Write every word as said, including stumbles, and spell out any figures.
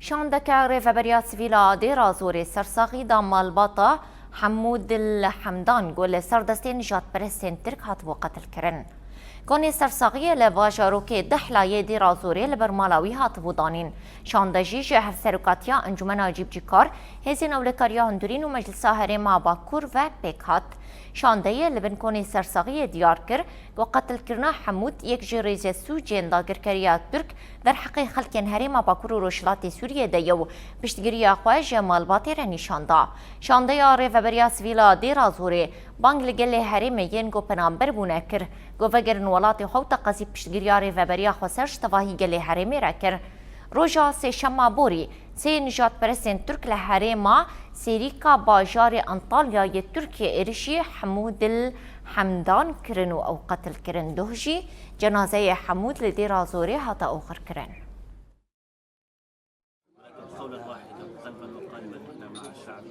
Şandeke Rêveberiya Sivîl a Dêra Zorê sersaxî da malbata Hemûdil Hemdan ku li ser destê nijadperestên Tirk hatibû qetilkirin. Konê sersaxiyê li bajarokê Dihla yê Dêra Zorê li ber mala wî hatibû danîn. Şande jî ji hevserokatiya Encûmena Cîbicîkar, Hêzên Ewlekariya Hundirîn û Meclisa Herêma Bakur ve pêk hat. Şandeyê li bin konê sersaxiyê diyar kir, ku qetilkirina Hemûd yek ji rêzesûcên dagirkeriya Tirk derheqê xelkên Herêma Bakur û Rojhilatê Sûriyê de ye û piştgiriya xwe ji malbatê re nîşan da. Şandeya Rêveberiya Sivîl a Dêra Zorê bang li gelê herêmê yên ku penaber bûne kir, ku vegerin welatê xwe û teqezî piştgiriya Rêveberiya Xweser ji tevahî gelê herêmê re kir. Roja Sêşema borî, sê nijadperestên Tirk li herêma Sêrîka bajarê Antalya yê Tirkiyê êrişî Hemûdil Hemdan kirin û ew qetil kirin. Duh jî cenazeyê Hemûd li Dêra Zorê hate oxirkirin. قولا واحدا قلبا وقالبا احنا مع الشعب.